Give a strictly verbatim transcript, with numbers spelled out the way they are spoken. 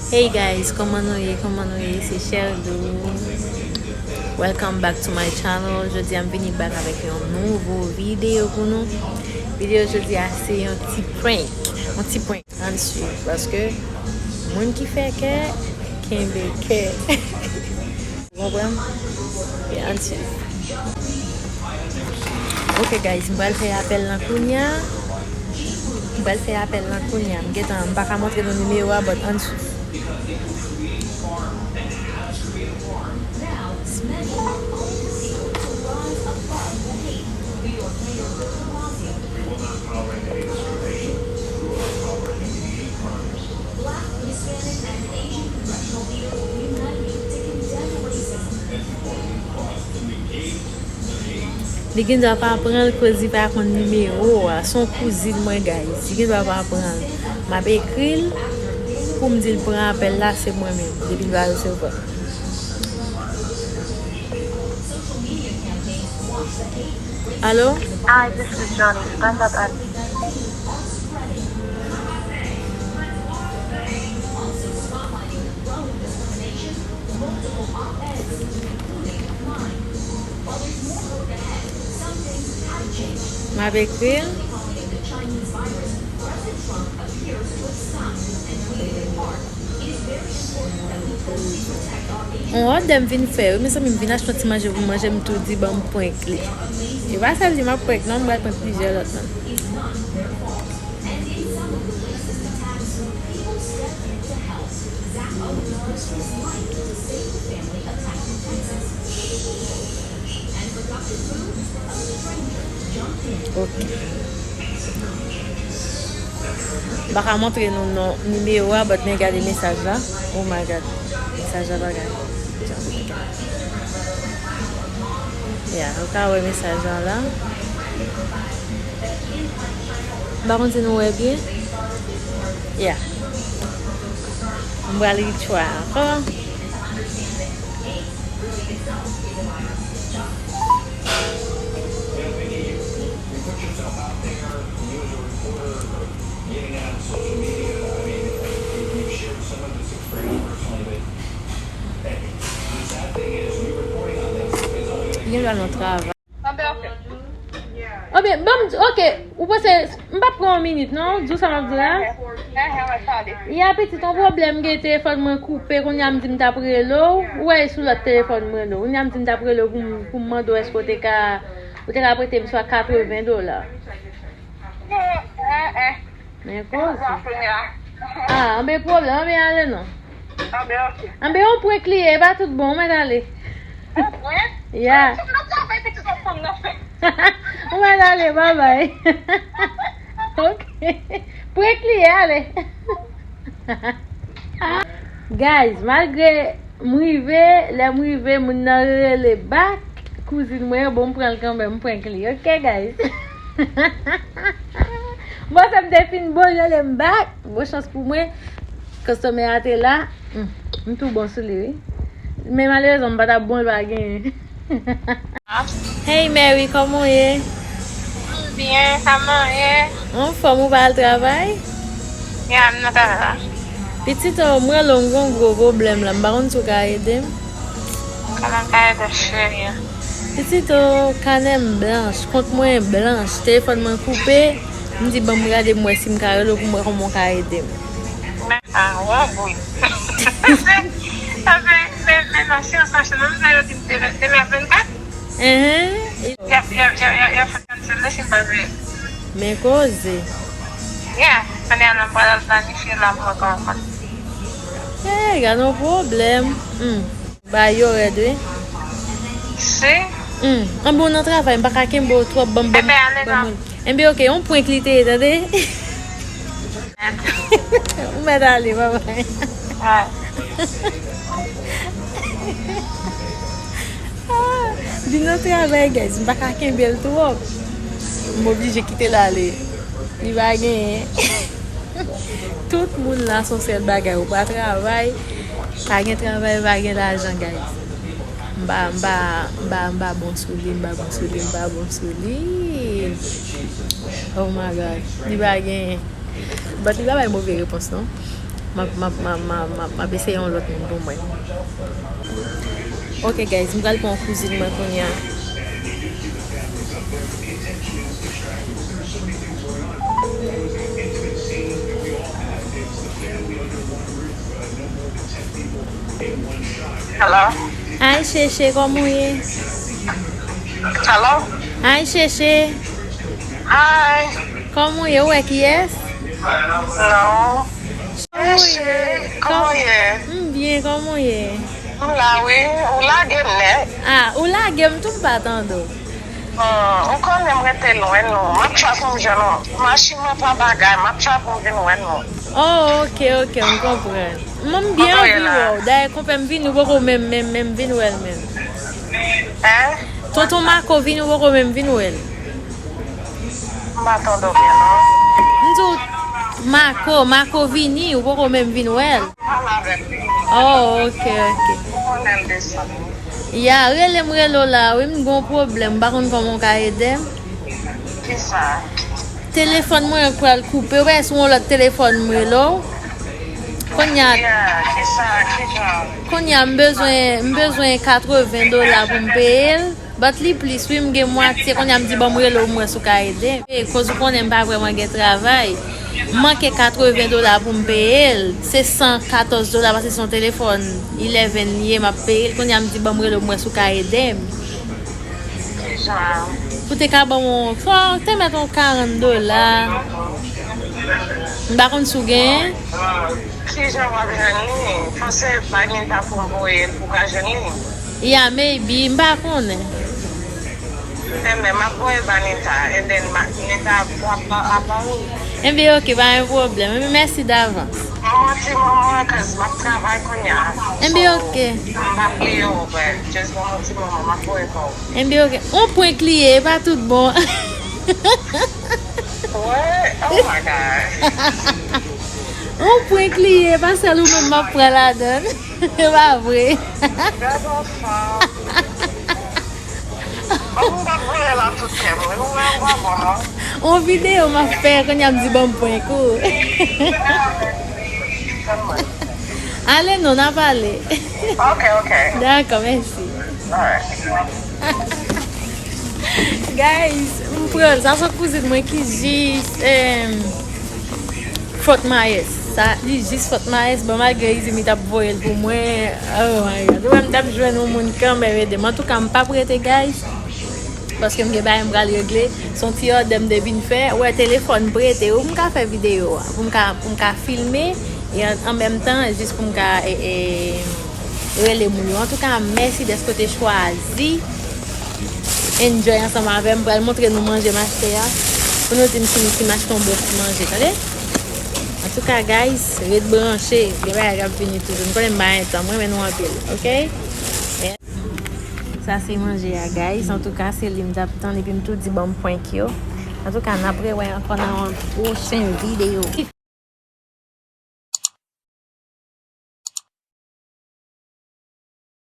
Hey guys, kòman nou ye? Kòman nou ye? Se Sherlou. Welcome back to my channel. Jodi a m vini back avèk yon nouvo videyo pou nou. Videyo jodi a se yon ti prank. Yon ti prank. Ann swiv, paske moun ki fè kè, kenbe kè. Ou konprann? Ok, ann swiv. Ok, guys, m pral fè apèl lan kounya. M pral fè apèl lan kounya. M gentan, m pa ka montre nou nimewo a, but ann swiv. Li gendwa pa pran l koz li pa konn nimewo a. Se yon kouzin mwen, guys. Li gendwa pa pran l. M ap ekri l pou m di l pran apèl la, se mwen menm. Depi l pa resevwa. Alo? Hi, this is Johnny. Stand up at M ap ekri l. On òdè m vin fè, wi, mezanmi, m vin achte yon ti manje pou m manje, m tou di ban m prank li. E pa sèl li m ap prank, non, m pral prank plizyè lòt, non. Ok. M pa ka montre nou non nimewo a, but men gade mesaj la. Oh my God. Mesaj la bagay. Yeah, ou ka wè mesaj la la. M pa konn si nou wè byen. Yeah. M pral retry ankò. Li gen dwa nan travay. Anben, ban m di, ok, ou panse, m p ap pran yon minit, non, di w sa m ap di la. Ya, pitit, yon pwoblèm gen telefòn mwen koupe, kounye a m di m t ap rele w, ou wè e sou lòt telefòn m rele w. Kounye a m di m t ap rele w pou m, pou m mande w èske w te ka, ou te ka prete m swa katreven dola. Men koze. Ah, anben pwoblèm, anben ale non. Anben yon prank li ye, e pa tout bon, ou mèt ale. Ya. Ou mèt ale, babay. Ok. Prank li ye, ale. Guys, malgre m rive, lè m rive, moun nan rele back, kouzin mwen yo, bon, m pran l kanmenm, m prank li. Ok, guys. Bon, sa m te fin bon, rele m back. Bon chans pou mwen, kastòmè a te la. Hmm, m tou bon sou li, wi. Men malerezman, m pa t ap bon, l pa genyen. Hey Mary, kòman w ye? M byen, kòman w ye? Anfòm, ou pa al travay? Ya, m nan travay la. Pitit, o, m rele w, m gen yon gwo pwoblèm la, m pa konn si w ka ede m. Kòman m ka ede w, cheri? Pitit, o, kanè m blanch, kont mwen blanch, telefòn mwen koupe, m di ban m gade m wè si m ka rele w pou m wè kòman w ka ede m. Men, ah, w anboy. Sa fè, men, men nan syans machin nan, sa yo di m demen, demen vennkat. Enhen. Y ap, y ap, y ap, y ap, y ap fè cancel la, si m pa vle. Men koze. Yeah, kounye a la, m pral al planifye la pou mwen kòman. Hey, gade yon pwoblèm. Hmm. Ba yo rèd, wi. Si. Hmm. Anben, w nan travay, m pa ka kenbe w twòp, ban m, ban m, ban m. Enben, ok, yon prank li te ye, tande. Ou mèt ale, babay. Ah, vin nan travay, guys. M pa ka kenbe l twòp. M oblije kite l ale. Li pa genyen. Tout moun la se yon sèl bagay. Ou pa travay, pa gen travay, pa gen lajan, guys. M pa, m pa, m pa, m pa bon sou li, m pa bon sou li, m pa bon sou li. Oh my God. Li pa genyen. But li pa bay move repons, non. M ap, m ap, m ap, m ap, m ap, m ap eseye yon lòt moun pou mwen. Ok, guys, m pral pran yon kouzin mwen kounye a. Hello? Hi, Sheshe, kòman w ye? Hello? Hi, Sheshe. Hi. Kòman w ye? Ou wè kiyès? Non. Kòman w ye? Sheshe, kòman w ye? M byen, kòman w ye? M la, wi. Ou lage m nèt. Ah, ou lage m tou, m pa tande w. Hmm, ou konnen m rete lwen nou. M ap try pou m jwenn ou. Machin mwen pa bagay, m ap try pou m vin wè nou. Oh, ok, ok, m konprann. Mwen, m byen anvi wè w. Dayè, konpè m vini, ou poko menm, menm, menm vin wè l menm. Hein? Tonton Mako vini, ou poko menm vin wè l. M pa tande w byen, non. M di w, Mako, Mako vini, ou poko menm vin wè l. Pale avèk li. Oh, ok, ok. Ou konnen l desann. Ya, rele m, rele w la, wi, m gon pwoblèm, m pa konn kòman w ka ede m. Kisa? Telefòn mwen an pral koupe, ou wè, sou yon lòt telefòn m rele w. Kounye a, ya, kisa, kijan? Kounye a, m bezwen, m bezwen katreven dola pou m peye l. But li plis, wi, m gen mwatye. Kounye a, m di, ban m rele w, m wè si w ka ede m. E, koz ou konnen m pa vrèman gen travay. M manke katreven dola pou m peye l. Se san katòz dola, paske se yon telefòn eleven li ye, m ap peye l. Kounye a, m di, ban m rele w, m wè si w ka ede m. Kijan? Pou te ka ban m yon, fò w te mèt yon karant dola. M pa konn si w genyen. Kijan w ap jwenn li? Fò se bay Nita pou m voye l pou w ka jwenn li. Yeah, maybe. M pa konnen. Enben, m ap voye ba Nita, and then ma, Nita ap, ap, ap ba ou. Enben, ok, pa gen pwoblèm. Enben, mèsi davans. Ban m yon ti moman, cause m ap travay kounye a. Enben, ok. So, m p ap bliye w, but just ban m yon ti moman, m ap voye ba ou. Enben, ok. On prank li ye, e pa tout bon. What? Oh my God. On prank li ye, e pa sèl ou menm m ap pran ladan l. E pa vre. Gad yon fanm. Bon, m t ap voye la tout kè m, wi. Ou wè, ou pa bon, non? On videyo m ap fè, kounye a m di, ban m prank ou. Ale non, n a pale. Ok, ok. Dakò, mèsi. Alright. Guys, m pran l. Sa se kouzin mwen ki jis, em, Fort Myers. Sa, li jis Fort Myers. Bon, malgre Izumi t ap voye l pou mwen. Oh my God. Ou wè, m t ap jwenn yon moun kanmenm ede m. Antouka, m p ap rete, guys. Paske m gen bagay m pral regle. Se yon ti òdè m te vin fè. Ou wè, telefòn prete wi pou m ka fè videyo a. Pou m ka, pou m ka filme. E an, an menm tan, jis pou m ka, e, e, rele moun yo. Antouka, mèsi dèske w te chwazi enjoy ansanm avè m. M pral montre nou manje m achte a. Pou nou di m si, si m achte yon bon ti manje, tande? Antouka, guys, ret branche. Gen bagay k ap vini toujou. Nou konnen m pa gen tan. M renmen nou anpil, ok? Sa se manje a, guys. Antouka, se li m t ap tann. Epi m tou di, ban m prank yo. Antouka, n ap rewè ankò nan yon pwochen videyo.